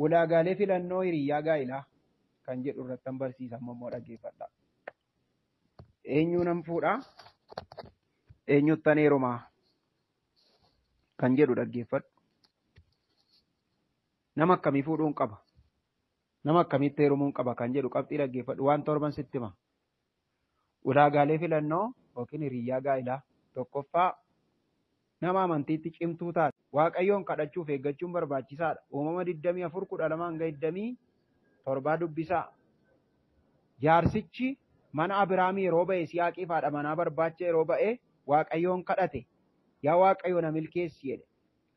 Ulaagaalee filannoo hiriyyaa gaa'ilaa kan jedhu irrattan barsiisa amma immoo dhaggeeffadha. Eenyuu nan fuudhaa? Eenyuttan heerumaa? Kan jedhu dhaggeeffadhu. Nama akkamii fuudhuun qaba? Nama akkamitti heerumuun qaba kan jedhu qabxii dhaggeeffadhu. Waan torban sitti hima. Ulaagaalee filannoo yookiin hiriyyaa gaa'ilaa tokkoffaa nama amantiitti cimtuu taate Waaqayyoon kadhachuuf eeggachuun barbaachisaadha. Uumama 24 12 hanga 27 dubbisaa. Jaarsichi mana Abiraamii yeroo ba'e Yisihaaqiif haadha manaa barbaacha yeroo ba'e Waaqayyoon kadhate. Yaa Waaqayyo na milkeessi jedhe.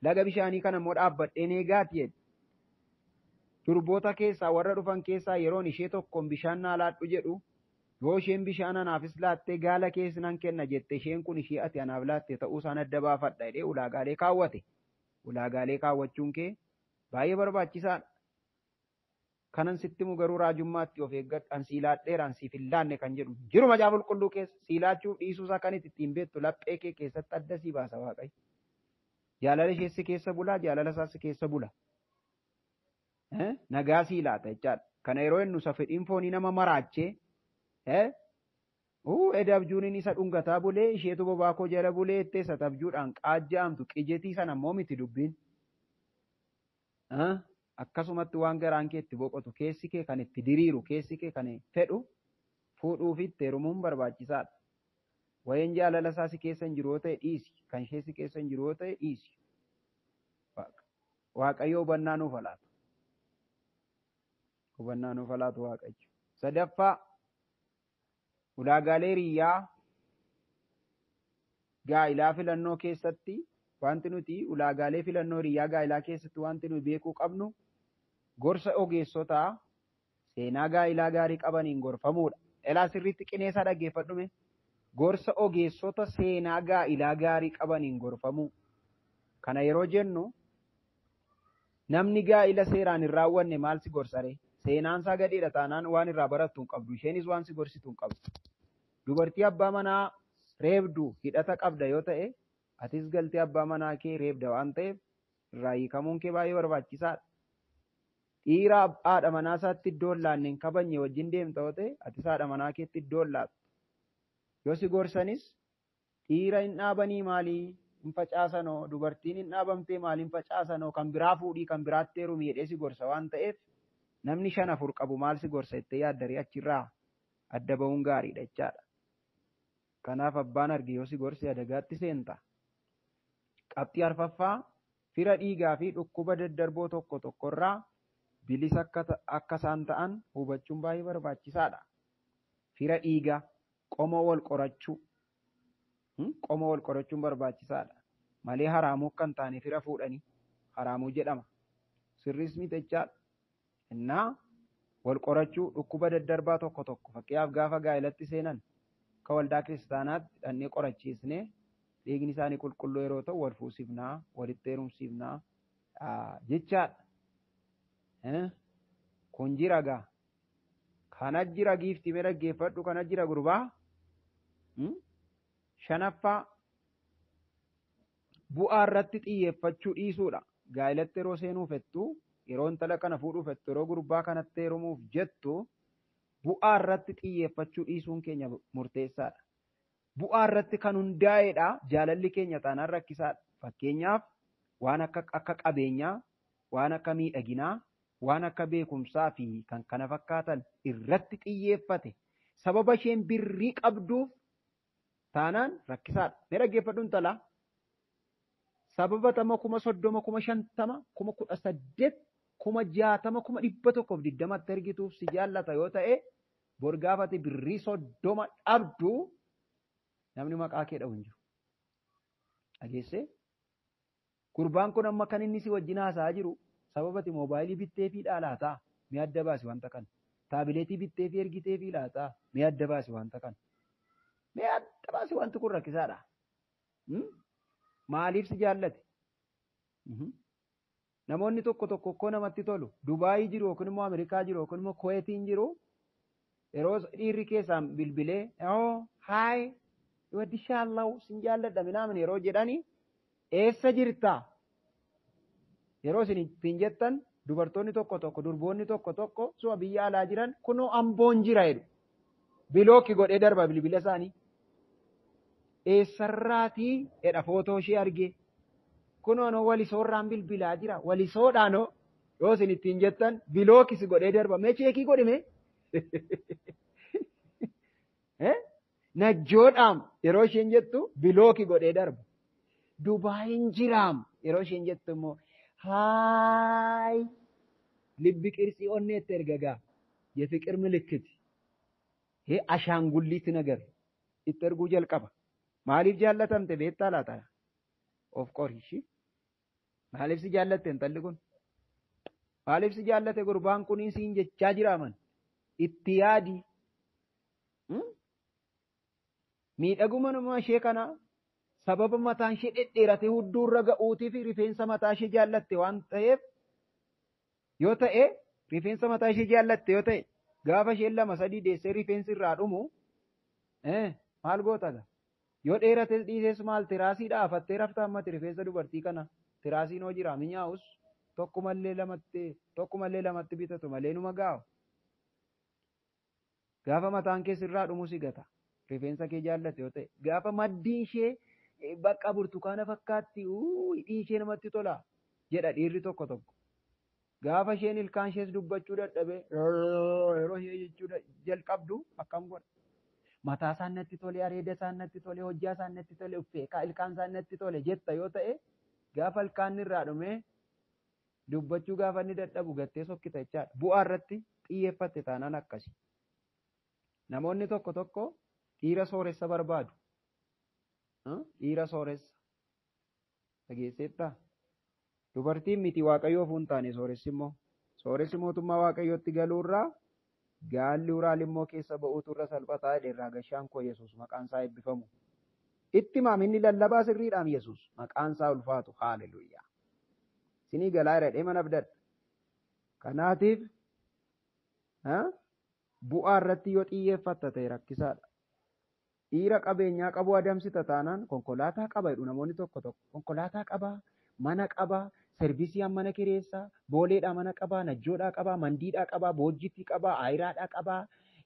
Laga bishaanii kana immoo dhaabbadheen eegaati jedhe. Durboota keessaa warra dhufan keessaa yeroon ishee tokkoon bishaan naa laadhu jedhu yoo isheen bishaan anaafis laattee gaala kees nan kenna jette isheen kun ishee ati anaaf laatte ta'uu isaan adda baafadha jedhee ulaagaalee kaawwate. Ulaagaalee kaawwachuun kee baay'ee barbaachisaadha. Kanan sitti himu garuu raajummaatti of eeggadhu. An sii laadheera, an siif hin laanne kan jedhu jiru macaafa qulqulluu keessa sii laachuuf dhiisuu isaa kan ittiin beektu laphee kee keessatti adda sii baasa Waaqayyo. Jaalala ishee si keessa bulaa, jaalala isaa si keessa bula. Nagaa sii laata jechaadha. Kana yeroo jennu isa fedhiin foonii nama maraachee eda abjuun isa dhungataa bulee isheetu bobaa koo jala bulee jettee isa abjuudhaan qaajja'amtu qijetii sana immoo miti dubbiin. Akkasumatti waan garaan kee itti boqotu keessi kee kan itti diriiru keessi kee kan fedhu fuudhuu fi itti heerumuun barbaachisaadha. Wayeen jaalala isaa si keessa hin jiru yoo ta'e dhiisi. Kan ishee si keessa hin jiru yoo ta'e dhiisi. Waaqayyo hubannaa nuuf laata. Hubannaa nuuf laatu Waaqayyo. Sadaffaa ulaagaalee hiriyyaa gaa'ilaa filannoo keessatti wanti nuti ulaagaalee filannoo hiriyyaa gaa'ilaa keessatti wanti nuti beekuu qabnu gorsa ogeessotaa seenaa gaa'ilaa gaarii qabaniin gorfamuudha. Elaa sirriitti qineesaa dhaggeeffadhume. Gorsa ogeessota seenaa gaa'ilaa gaarii qabaniin gorfamuu. Kana yeroo jennu namni gaa'ila seeraan hin raawwanne maal si gorsaree? Seenaan isaa gadheedha taanaan waan irraa barattu hin qabdu. Isheenis waan si gorsitu hin qabdu. Dubartii abbaa manaa reebdu hidhata qabda yoo ta'e atis galtee abbaa manaa kee reebda waan ta'eef irraa hiikamuun kee baay'ee barbaachisaadha. Dhiira haadha manaa isaatti iddoo hin laanne hin kabajne wajjin deemta yoo ta'e atis haadha manaa keetti iddoo hin laattu. Yoo si gorsanis dhiira hin dhaabanii maalii hin facaasanoo dubartiin hin dhaabamtee maali hin facaasanoo kan biraa fuudhii kan biraatti heerumi jedhee si gorsa waan ta'eef namni shan afur qabu maal si gorsa jettee yaaddarii achirraa adda ba'uun gaariidha jechaadha. Kanaaf abbaan arge yoo si gorse adagaatti seenta. Qabxii arfaffaa fira dhiigaa fi dhukkuba daddarboo tokko tokkorraa bilisa akka isaan ta'an hubachuun baay'ee barbaachisaadha. Fira dhiigaa qomoo wal qorachuu qomoo wal qorachuun barbaachisaadha. Malee haraamuu akka hin taane fira fuudhanii haraamuu jedhama. Sirris miti jechaadha. Innaa wal qorachuu dhukkuba daddarbaa tokko tokko fakkeenyaaf gaafa gaa'ilatti seenan akka waldaa kiristaanaatti dhannee qorachiisnee dhiigni isaanii qulqulluu yeroo ta'u wal fuusifnaa walitti heerumsiifnaa jechaadha. Kun jira gaa. Kana jira giiftii mee dhaggeeffadhu kana jira gurbaa. Shanaffaa bu'aa irratti xiyyeeffachuu dhiisuudha. Gaa'ilatti yeroo seenuu fettu yeroo intala kana fuudhuu fettu yeroo gurbaa kanatti heerumuuf jettu bu'aa irratti xiyyeeffachuu dhiisuun keenya murteessaadha. Bu'aa irratti kan hundaa'edha jaalalli keenya taanaan rakkisaadha. Fakkeenyaaf waan akka qabeenyaa, waan akka miidhaginaa, waan akka beekumsaa fi kan kana fakkaatan irratti xiyyeeffate sababa isheen birrii qabduuf taanaan rakkisaadha. Mee dhaggeeffadhu intalaa. Sababa tama 30,000, 50,000, 18,000, 60,000, 120,000 ergituuf si jaallata yoo ta'e bor gaafate birrii 30 dhabdu namni maqaa kee dha'u hin jiru. Dhageessee? Gurbaan kun amma kan inni si wajjin haasa'aa jiru sababa ati moobaayilii bittee fi dhaalaataa mee adda baasi wanta kana. Taabileetii bittee fi ergitee fi laataa mee adda baasi wanta kana. Mee adda baasi wanti kun rakkisaadha. Maaliif si jaallate? Namoonni tokko tokko akkoo namatti tolu Dubaayii jiru yookiin immoo Ameerikaa jiru yookiin immoo Kuweetiin jiru yeroo dhiirri keessaan bilbilee haay wadishaallahu sin jaalladha minaamin yeroo jedhani eessa jirta? Yeroo isin ittiin jettan Dubartoonni tokko tokko, durboonni tokko tokko suma biyya alaa jiran kunoo Amboon jira jedhu. Block godhee darba bilbila isaanii. Eessarraatii jedha footoo ishee argee. Kunoo noo Walisoorraan bilbilaa jira. Walisoodhaanoo yoo isin ittiin jettan block si godhee darba. Mee check godhime. Najjoodhaam yeroo isheen jettu block godhee darba. Dubaayin jiraam yeroo isheen jettu immoo hi libbi qirsii onneetti erga gaa የፍቅር ምልክት ይሄ አሻንጉሊት ነገር itti erguu jalqaba. Maaliif jaallatamte beektaa laata? Of qori ishii. Maaliif si jaallatte intalli kun? Maaliif si jaallate gurbaan kun siin jechaa jiraaman? Itti yaadi. Miidhaguma nama ishee kana sababa mataan ishee dhedheeratee hudduurra ga'uutii fi rifeensa mataa ishee jaallatte waan ta'eef yoo ta'e, rifeensa mataa ishee jaallatte yoo ta'e, gaafa isheen 2 3 deessee rifeensi irraa dhumu maal goota? Yoo dheerates dhiises maal tiraasii dhaafattee rafta ammati rifeensa dubartii kana tiraasiin hoo jira minyaa'us tokkumallee lamatti bitatu malee numa gaa'u. Gaafa mataan kee sirraa dhumu si gata. Rifeensa kee jaallate yoo ta'e, gaafa maddiin ishee bakka burtukaana fakkaatti hidhii ishee namatti tola jedha dhiirri tokko tokko. Gaafa isheen ilkaan ishees dubbachuu dadhabee yeroo ishee jechuu jalqabdu akkam godha? Mataa isaan natti tole, areeda isaan natti tole, hojjaa isaan natti tole, uffee ilkaan isaan natti tole jetta yoo ta'e, gaafa ilkaan irraa dhumee dubbachuu gaafa inni dadhabu gattee sokkita jechaadha. Bu'aa irratti xiyyeeffatte taanaan akkasi. Namoonni tokko tokko dhiira sooressa barbaadu. Dhiira sooressa. Dhageesseettaa? Dubartiin miti Waaqayyoof hin taane sooressi immoo. Sooressi mootummaa Waaqayyootti galuurraa gaalli uraal immoo keessa ba'uutu irra salphataa jedhe irraa gashaan koo Yesuus maqaan isaa eebbifamu. Itti maaminni lallabaa sirriidhaam Yesuus maqaan isaa ulfaatu. Haaleluyyaa. Sinii galaa jedhee mana abdadha. Kanaatiif bu'aa irratti yoo xiyyeeffatta ta'e rakkisaadha. Dhiira qabeenyaa qabu adamsita taanaan konkolaataa qaba jedhu namoonni tokko tokko. Konkolaataa qaba, mana qaba, service mana kireessaa, Booleedhaa mana qabaa, Najjoodhaa qabaa, Mandiidhaa qabaa, Boojjiitti qabaa, Ayiraadhaa qabaa,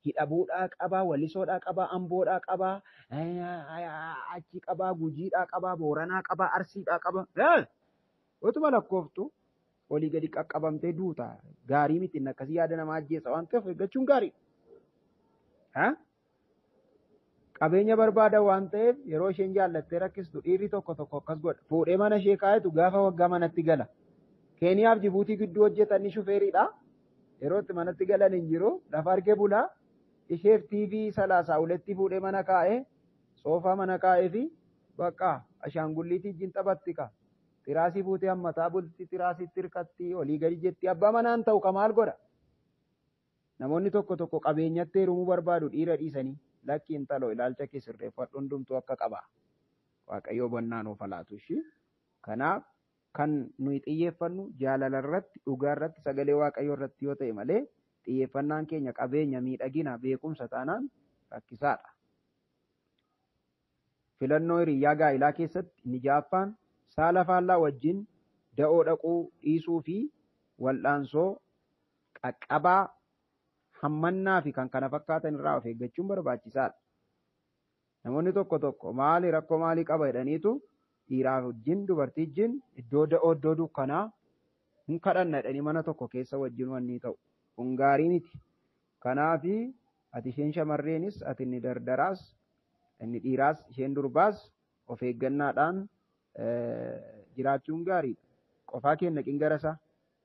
Hidhabuudhaa qabaa, Wallisoodhaa qabaa, Amboodhaa qabaa, achi qabaa, Gujiidhaa qabaa, Booranaa qabaa, Arsiidhaa qabaa. Otuma lakkooftu olii gadi qaqqabamtee duuta. Gaarii miti inni akkasii yaada namaa ajjeesa waan ta'eef eeggachuun gaariidha. Qabeenya barbaada waan ta'eef yeroo isheen jaallattee rakkistu dhiirri tokko tokko akkas godha. Fuudhee mana ishee kaa'etu gaafa waggaa manatti gala. Keeniyaaf Jibuutii gidduu hojjetan ni shufeeriidha. Yeroo itti manatti galan hin jiru. Lafa argee bulaa. Isheef TV 32 fuudhee mana kaa'ee, soofaa mana kaa'ee fi bakka ashaangulliitii wajjin taphatti ka. Tiraasii fuutee hammataa bulti, tiraasiitti hirkatti, olii gadi jetti. Abbaa manaan ta'u ka maal godha? Namoonni tokko tokko qabeenyatti heerumuu barbaadu dhiira dhiisanii. Lakki intaloo, ilaalcha kee sirreeffadhu, hundumtuu akka qaba. Waaqayyo hubannaa nuuf laatu ishii. Kanaaf kan nuyi xiyyeeffannu jaalala irratti, dhugaa irratti, sagalee Waaqayyoo irratti yoo ta'e malee xiyyeeffannaan keenya qabeenya, miidhagina, beekumsa taanaan rakkisaadha. Filannoo hiriyyaa gaa'ilaa keessatti inni ja'affaan saala faallaa wajjin da'oo dhaquu dhiisuu fi wal'aansoo qaqqabaa hammannaa fi kan kana fakkaatan irraa of eeggachuun barbaachisaadha. Namoonni tokko tokko maali rakkoo maalii qaba jedhaniitu dhiiraa wajjin dubartii wajjin iddoo da'oo iddoo dukkanaa hin kadhanna jedhanii mana tokko keessa wajjin wanni ta'u. Kun gaarii miti. Kanaafi ati isheen shamarreenis, ati inni dardaraas, inni dhiiraas, isheen durbaas of eeggannaadhaan jiraachuun gaariidha. Qofaa kee naqin gara isaa,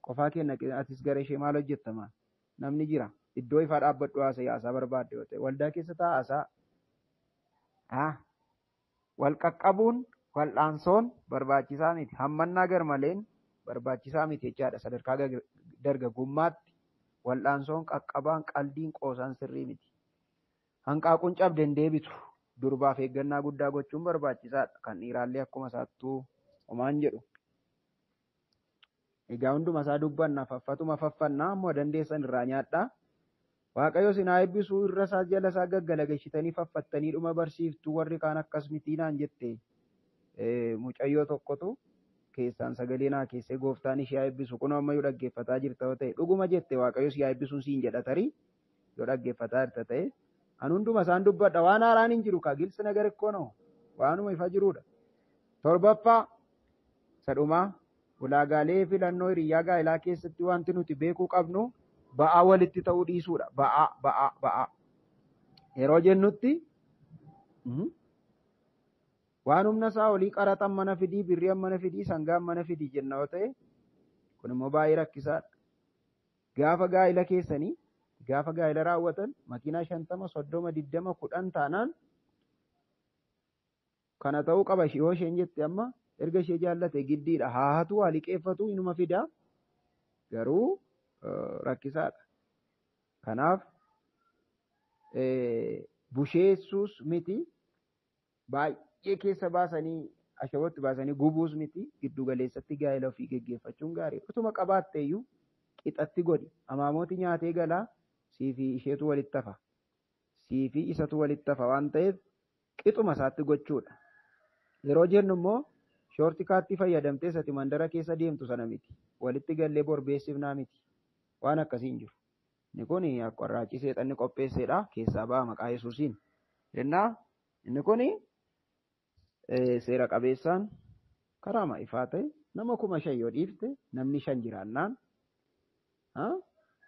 qofaa kee naqin atis gara ishee maal hojjetta maal? Namni jira. Iddoo ifaa dhaabbadhu haasa'ii haasaa barbaadde yoo ta'e waldaa keessa taa'aa haasaa. Wal qaqqabuun wal'aansoon barbaachisaa miti. Hammannaa garmaleen barbaachisaa miti jechaadha. Sadarkaa dargaggummaatti wal'aansoon qaqqabaan qaldiin qoosaan sirrii miti. Hanqaaquun cabde hin deebitu. Durbaaf eeggannaa guddaa gochuun barbaachisaadha. Kan dhiiraallee akkuma isaattuu homaan jedhu. Egaa hunduma isaa dubbanna faffatuma faffannaa ammoo dandeessan irraa nyaadhaa. Waaqayyo isin haa eebbisu, irra isaa jala isaa gaggalagalchitanii faffattanii dhuma barsiiftu warri kaan akkas mitii naan jette mucayyoo tokkotu Keessaan sagalee naa keessee gooftaan ishee haa eebbisu. Kunoo ammayyuu dhaggeeffataa jirta yoo ta'e dhuguma jette Waaqayyo si haa eebbisuun siin jedha tarii yoo dhaggeeffataa jirta ta'e an hunduma isaan dubbadha waan haaraan hin jiru kaa gilsi nagar ikkoo waanuma ifa jirudha. Torbaffaa sadhumaa ulaagaalee filannoo hiriyyaa gaa'elaa keessatti wanti nuti beekuu qabnu ba'aa walitti ta'uu dhiisuudha. Ba'aa ba'aa ba'aa yeroo jennutti waan humna isaa olii qaraxan mana fidii, birriin mana fidii, sangaan mana fidii jenna yoo ta'e kun immoo baay'ee rakkisaadha. Gaafa gaa'ela keessanii gaafa gaa'ela raawwatan makiinaa 50, 30, 20, 10 taanaan kana ta'uu qaba yoo isheen jette amma erga ishee jaallate giddiidha. Haa hatu haa liqeeffatu inuma fidaa garuu rakkisaadha. Kanaaf busheessuus miti baay'ee keessa baasanii ashabootti baasanii gubuus miti giddu galeessatti gaa'ela ofii geggeeffachuun gaariidha. Utuma qabaatte iyyuu qixatti godhi. Amaamooti nyaatee galaa siifi isheetu walitti hafa. Siifi isatu walitti hafa waan ta'eef qixuma isaatti gochuudha. Yeroo jennu immoo shoortikaatti fayyadamtee sati mandara keessa deemtu sana miti. Walitti gallee borbeessifnaa miti. Waan akkasii hin jiru. Inni kun akka seexanni qopheessedha. Keessaa ba'a maqaa Yesuusiin. Jennaa inni kun seera qabeessaan karaama ifaa ta'e nama 5,000 yoo dhiifte namni 5 jiraannaan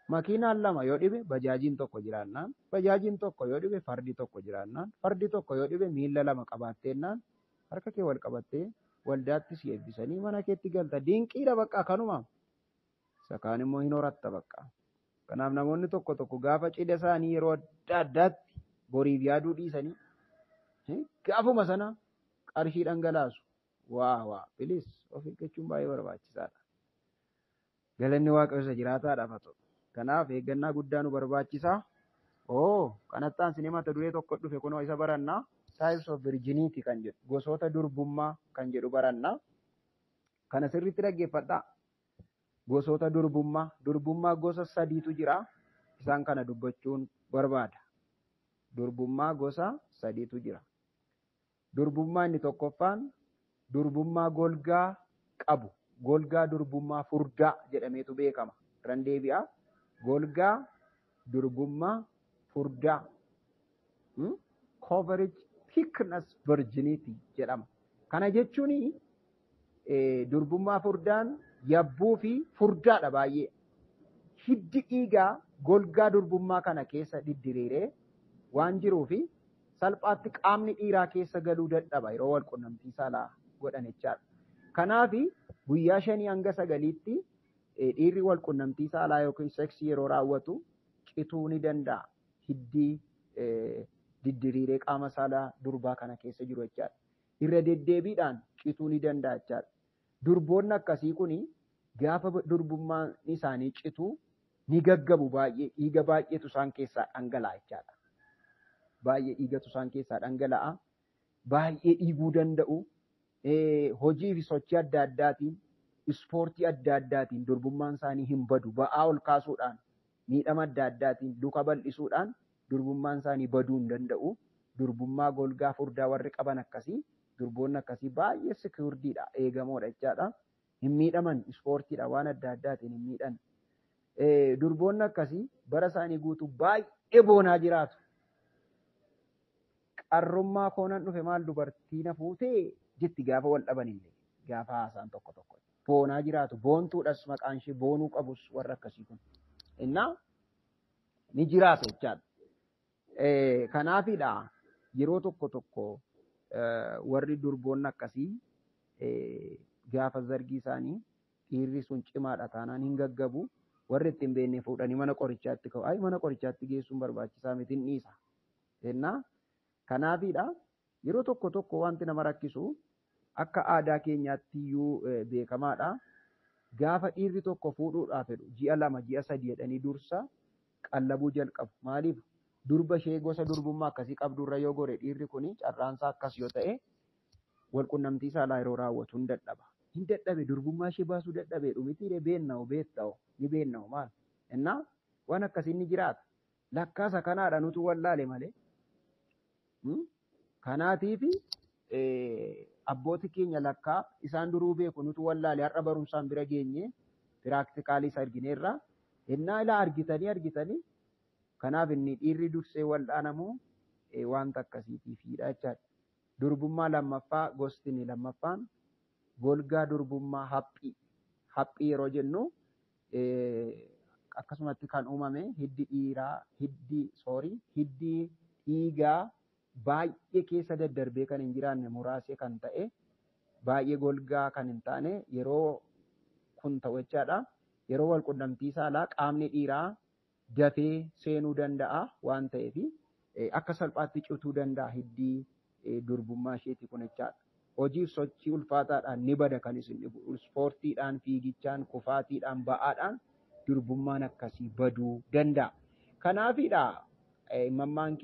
makiinaan 2 yoo dhibe bajaajiin 1 jiraannaan bajaajiin 1 yoo dhibe fardi 1 jiraannaan fardi 1 yoo dhibe miilla 2 qabaatteennaan harka kee wal qabattee waldaatti si eebbisanii mana keetti galta. Dinqiidha bakka kanuma. Isa kaan immoo hin horatta bakka. Kanaaf namoonni tokko tokko gaafa cidha isaanii yeroo adda addaatti boriif yaaduu dhiisanii gaafuma sana qarshii dhangalaasu. Waa waa bilis of eeggachuun baay'ee barbaachisaadha. Galanni Waaqayyo isa jiraataadhaaf haa ta'u. Kanaaf eeggannaa guddaa nu barbaachisa. Kanatti aansinee mata duree tokko dhufe kunoo isa barannaa. Types of virginity kan jedhu gosoota durbummaa kan jedhu barannaa. Kana sirriitti dhaggeeffadhaa. Gosoota durbummaa durbummaa gosa 3tu jira. Isaan kana dubbachuun barbaada. Durbummaa gosa 3tu jira. Durbummaa inni tokkoffaan durbummaa golgaa qabu. Golgaa durbummaa furdaa jedhameetu beekama. Irraan deebi'a. Golgaa durbummaa furdaa. Coverage thickness virginity jedhama. Kana jechuun durbummaa furdaan yabbuu fi furdaadha baay'ee. Hiddi dhiigaa golgaa durbummaa kana keessa diddiriiree waan jiruufi salphaatti qaamni dhiiraa keessa galuu dadhaba yeroo wal qunnamtii saalaa godhan jechaadha. Kanaaf guyyaa 5 hanga 9tti dhiirri wal qunnamtii saalaa yookiin seksii yeroo raawwatu cituu ni danda'a. Hiddi diddiriiree qaama saalaa durbaa kana keessa jiru jechaadha. Irra deddeebiidhaan cituu ni danda'a jechaadha. Durboonni akkasii kun gaafa durbummaan isaanii cituu ni gaggabu baay'ee dhiiga baay'eetu isaan keessaa dhangala'a jechaadha. Baay'ee dhiigatu isaan keessaa dhangala'a. Baay'ee dhiiguu danda'u. Hojii fi sochii adda addaatiin, ispoortii adda addaatiin durbummaan isaanii hin badu. Ba'aa ol kaasuudhaan, miidhama adda addaatiin, luka bal'isuudhaan durbummaan isaanii baduu hin danda'u. Durbummaa golgaa furdaa warri qaban akkasii, durboonni akkasii baay'ee secuurdiidha, eegamoodha jechaadha. Hin miidhaman ispoortiidha waan adda addaatiin hin miidhan. Durboonni akkasii bara isaanii guutuu baay'ee boonaa jiraatu. Qarrummaa koonan dhufe maal dubartii na fuutee jetti gaafa wal dhaban illee gaafa haasaan tokko tokko boonaa jiraatu. Boontuudhas maqaan ishee boonuu qabus warra akkasii kun innaa ni jiraatu jechaadha. Kanaafidha yeroo tokko tokko warri durboonni akkasii gaafa zargii isaanii dhiirri sun cimaadha taanaan hin gaggabu. Warri ittiin beekne fuudhanii mana qorichaatti ka'u. Ayi mana qorichaatti geessuun barbaachisaa miti hin dhiisa. Innaa kanaafidha yeroo tokko tokko wanti nama rakkisu akka aadaa keenyaatti iyyuu beekamaadha. Gaafa dhiirri tokko fuudhuudhaaf jedhu ji'a 2 ji'a 3 jedhanii dursa qallabuu jalqabu. Maaliif durba ishee gosa durbummaa akkasii qabdurra yoo gore dhiirri kun carraansaa akkas yoo ta'e walqunnamtii saalaa yeroo raawwatu hin dadhaba. Hin dadhabe durbummaa ishee baasuu dadhabe dhumitiiree beenna'u beekta'u ni beenna'u maal. Innaa waan akkasii ni jiraata. Lakkaasa kanaadha nutu wallaale malee. Kanaatiif Abbooti keenya lakkaa isaan duruu beeku, nutu wallaale. Har'a barumsaan bira geenye, practically isa argineerra. Innaa ilaa argitanii kanaaf inni dhiirri dursee wal'aanamu wanta akkasiitiifidha jechaadha. Durbummaa lammaffaa, gosti inni lammaffaan golgaa durbummaa haphii. Haphii yeroo jennu akkasumatti kan uumame hiddi dhiiraa, hiddi, sorry, hiddi dhiigaa baay'ee keessa daddarbee kan hin jiraanne, muraasee kan ta'e, baay'ee golgaa kan hin taane yeroo kun ta'u jechaadha. Yeroo wal qunnamtii saalaa qaamni dhiiraa dafee seenuu danda'a waan ta'eef akka salphaatti cituu danda'a hiddi durbummaa isheeti kun jechaadha. Hojiif sochii ulfaataadhaan ni bada kan isin dhibu. Ispoortiidhaan, fiigichaan, kufaatiidhaan, ba'aadhaan durbummaan akkasii baduu danda'a. Kanaafidha imammaan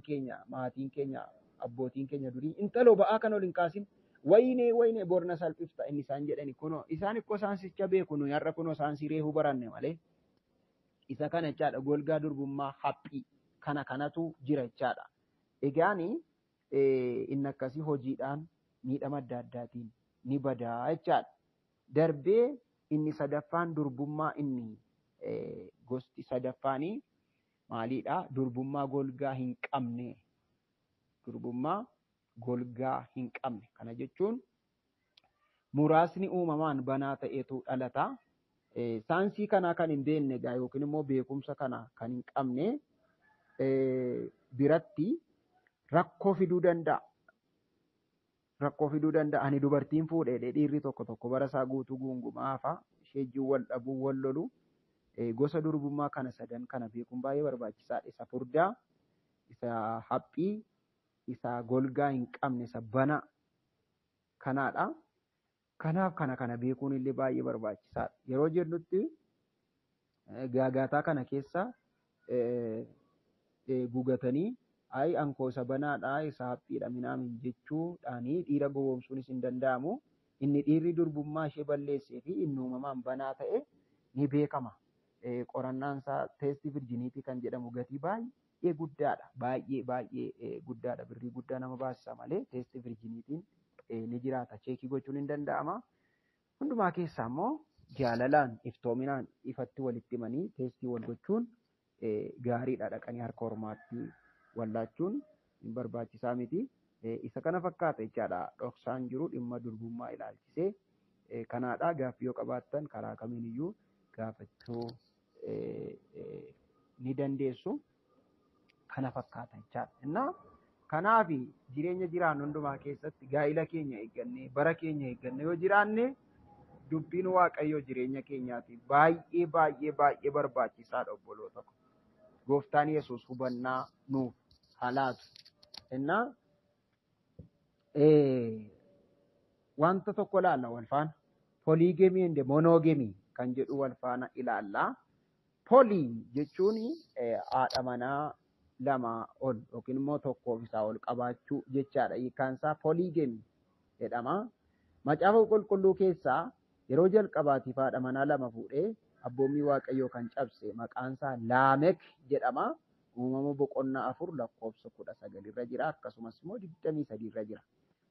keenya, maatiin keenya, abbootiin keenya durii, "Intaloo, ba'aa kan ol hin kaasin, wayinee, wayinee, borna salphifta," inni isaan jedhani kunoo isaan ikkoo saansicha beeku, nuyi har'a kunoo saansii reefuu baranne malee. Isa kana jechaadha, golgaa durbummaa haphii kana kanatu jira jechaadha. Egaani inni akkasii hojiidhaan miidhama adda addaatiin ni badaa jechaadha. Darbee inni sadaffaan, durbummaa inni gosti sadaffaanii maalidha? Durbummaa golgaa hin qabne. Durbummaa golgaa hin qabne. Kana jechuun muraasni uumamaan banaa ta'etu dhalata. Saayinsii kanaa kan hin beekne egaa yookiin immoo beekumsa kana kan hin qabne biratti rakkoo fiduu danda'a. Rakkoo fiduu danda'a. Ani dubartiin fuudhee dhiirri tokko tokko bara isaa guutuu guungumaa hafa. Ishee wajjin wal dhabuu, wal lolu. Gosa durbummaa kana sadan kana beekuun baay'ee barbaachisaadha. Isa furdaa, isa haphii, isa golgaa hin qabne, isa bana kanaadha. Kanaaf kana kana beekuun illee baay'ee barbaachisaadha. Yeroo jennutti gaagaataa kana keessa gugatanii ayi ankoo isa banaadha, isa haphiidha minaamin jechuudhaanii dhiira gowwoomsuunis hin danda'amu. Inni dhiirri durbummaa ishee balleessee fi inni uumamaan banaa ta'e ni beekama. Qorannaan isaa test virginity kan jedhamu gatii baay'ee guddaadha. Baay'ee baay'ee guddaadha. Birrii guddaa nama baasisa malee test virginityn ni jiraata. Check gochuun hin danda'ama. Hundumaa keessaa immoo jaalalaan, iftoominaan, ifatti walitti himanii test wal gochuun gaariidha. Dhaqanii harka ormaatti wallaachuun hin barbaachisaa miti. Isa kana fakkaata jechaadha. Dhoksaan jiru dhimma durbummaa ilaalchisee kanaadha. Gaaffii yoo qabaattan karaa kamiin iyyuu gaafachuu ni dandeessu. Kana fakkaata jechaadha. Innaa kanaaf jireenya jiraannu hundumaa keessatti gaa'ila keenya eeggannee, bara keenya eeggannee yoo jiraanne, dubbiin Waaqayyoo jireenya keenyaatiif baay'ee baay'ee baay'ee barbaachisaadha, obboloota ko. Gooftaan Yesuus hubannaa nuuf haa laatu. Innaa wanta tokko ilaalla wal faana. Polygamy and monogamy kan jedhu wal faana ilaalla. Poly jechuun haadha manaa lama ol yookiin immoo tokkoof isaa ol qabaachuu jechaadha. Hiikkaan isaa polygamy jedhama. Macaafa Qulqulluu keessaa yeroo jalqabaatiif haadha manaa lama fuudhee abboommii Waaqayyoo kan cabse maqaan isaa Laamek jedhama. Uumama boqonnaa 4 lakkoofsa 19 irra jira. Akkasumas immoo 23 irra jira.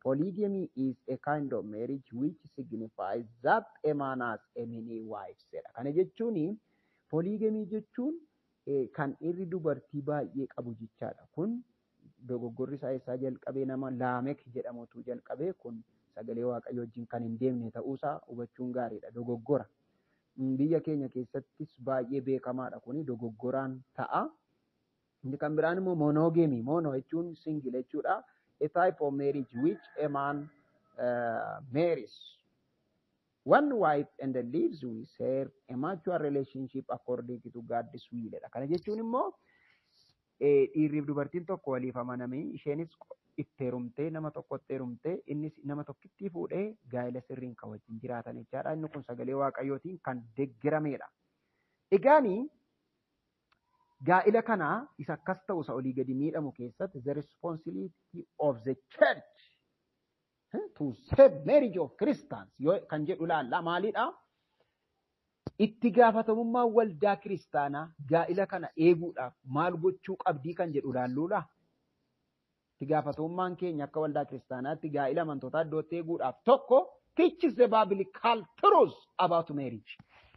Polygamy is a kind of marriage which signifies that a man has a many wives jedha. Kana jechuun, polygamy jechuun kan dhiirri dubartii baay'ee qabu jechaadha. Kun dogoggorri isaa eessaa jalqabee? Nama Laamek jedhamutu jalqabee. Kun sagalee Waaqayyoo wajjin kan hin deemne ta'uusaa hubachuun gaariidha. Dogoggora. Biyya keenya keessattis baay'ee beekamaadha, kuni dogoggoraan ta'a. Inni kan biraan immoo monogamy. Mono jechuun single jechuudha. A type of marriage which a man marries one wife and lives with her a mature relationship according to God's will jedha. Kana jechuun immoo dhiirriif dubartiin tokko waliif amanamee, isheenis itti heerumtee, nama tokkotti heerumtee, innis nama tokkitti fuudhee gaa'ela sirriin kan wajjin jiraatan jechaadha. Inni kun sagalee Waaqayyootiin kan deeggaramedha. Egaani gaa'ila kana isa akkas ta'u, isa olii gadi miidhamu keessatti the responsibility of the church to save marriage of Christians yoo kan jedhu ilaalla. Maalidha? Itti gaafatamummaa waldaa kiristaanaa gaa'ila kana eeguudhaaf maal gochuu qabdii kan jedhu ilaalluudha. Itti gaafatamummaan keenya akka waldaa kiristaanaatti gaa'ila amantootaa iddootti eeguudhaaf tokko teaches the biblical truth about marriage.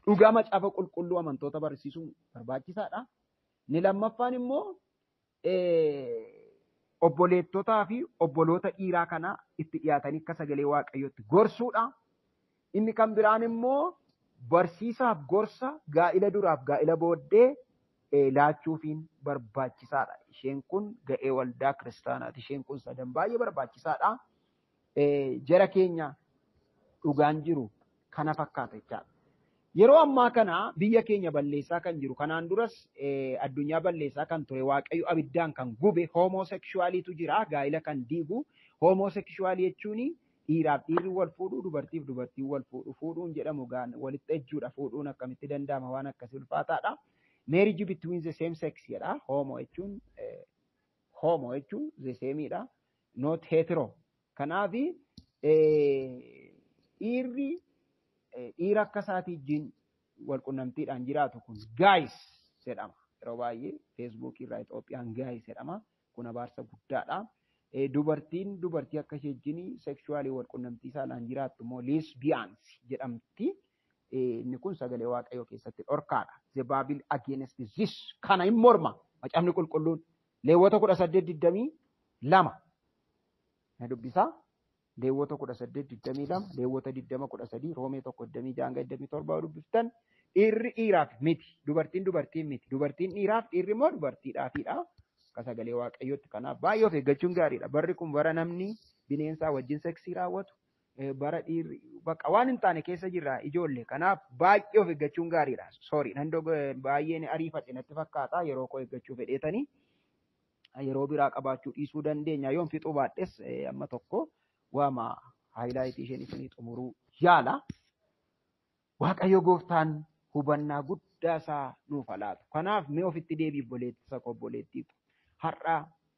Dhugaa macaafa qulqulluu amantoota barsiisuun barbaachisaadha. Inni lammaffaan immoo obboleettotaa fi obboloota dhiiraa kana itti dhiyaatanii akka sagalee waaqayyootti gorsuudha. Inni kan biraan immoo barsiisaaf gorsa gaa'ila duraaf gaa'ila booddee laachuufiin barbaachisaadha. Isheen kun ga'ee waldaa kiristaanaati. Isheen kun sadan baay'ee barbaachisaadha. Jara keenya dhugaan jiru kana fakkaata jechaadha. Yeroo ammaa kana biyya keenya balleessaa kan jiru kanaan duras addunyaa balleessaa kan ture Waaqayyo abiddaan kan gube homosexualiitu jira gaa'ila kan diigu. Homosexualii jechuun dhiiraaf dhiirri wal fuudhuu dubartiif dubartiin wal fuudhu fuudhuun jedhamu walitti ejjuudha fuudhuun akkamitti danda'ama waan akkasii ulfaataadha. Marriage between the same sex jedha. Homo jechuun the sameidha. Not hetero. Kanaaf dhiirri dhiira akka isaatii wajjin wal qunnamtiidhaan jiraatu kun gays jedhama. Yeroo baay'ee feesbuukii irraa Itoophiyaan gays jedhama. Kun abaarsa guddaadha. Dubartiin dubartii akka ishee wajjin sexually wal qunnamtii saalaan jiraattu immoo lesbians jedhamti. Inni kun sagalee Waaqayyoo keessatti dhorkaadha. The Bible against this kana hin morma. Macaafni qulqulluun Leewwota 18:22 na dubbisaa. Leewwota 18:22, Leewwota 20:13, Roomee 1:26-27 dubbiftan dhiirri dhiiraaf miti, dubartiin dubartiin miti, dubartiin dhiiraaf dhiirri immoo dubartiidhaafidha. Akka sagalee Waaqayyootti kanaaf baay'ee of eeggachuun gaariidha. Barri kun bara namni bineensaa wajjin seksii raawwatu, bara dhiirri bakka waan hin taane keessa jirra ijoollee. Kanaaf baay'ee of eeggachuun gaariidha. Sorry, nan baay'een ariifadhe natti fakkaata yeroo koo eeggachuu fedheetanii yeroo biraa qabaachuu dhiisuu dandeenya. Yoon fixuu baadhes amma tokko waama highlight isheen isinii xumuruu yaala. Waaqayyo gooftaan hubannaa guddaa isaa nuuf haa laatu. Kanaaf mee ofitti deebii obboleessa koo obboleettii ko. Har'a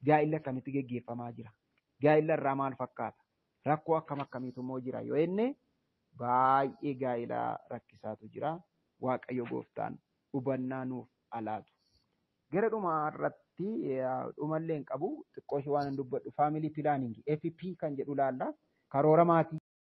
gaa'illi akkamitti geggeeffamaa jira? Gaa'illa irraa maal fakkaata? Rakkoo akkam akkamiitu immoo jira yoo jenne baay'ee gaa'ila rakkisaatu jira. Waaqayyo gooftaan hubannaa nuuf haa laatu. Gara dhumaa irratti dhumallee hin qabu xiqqoo ishee waan dubbadhu family planning FP kan jedhu laalla. Karoora maatii.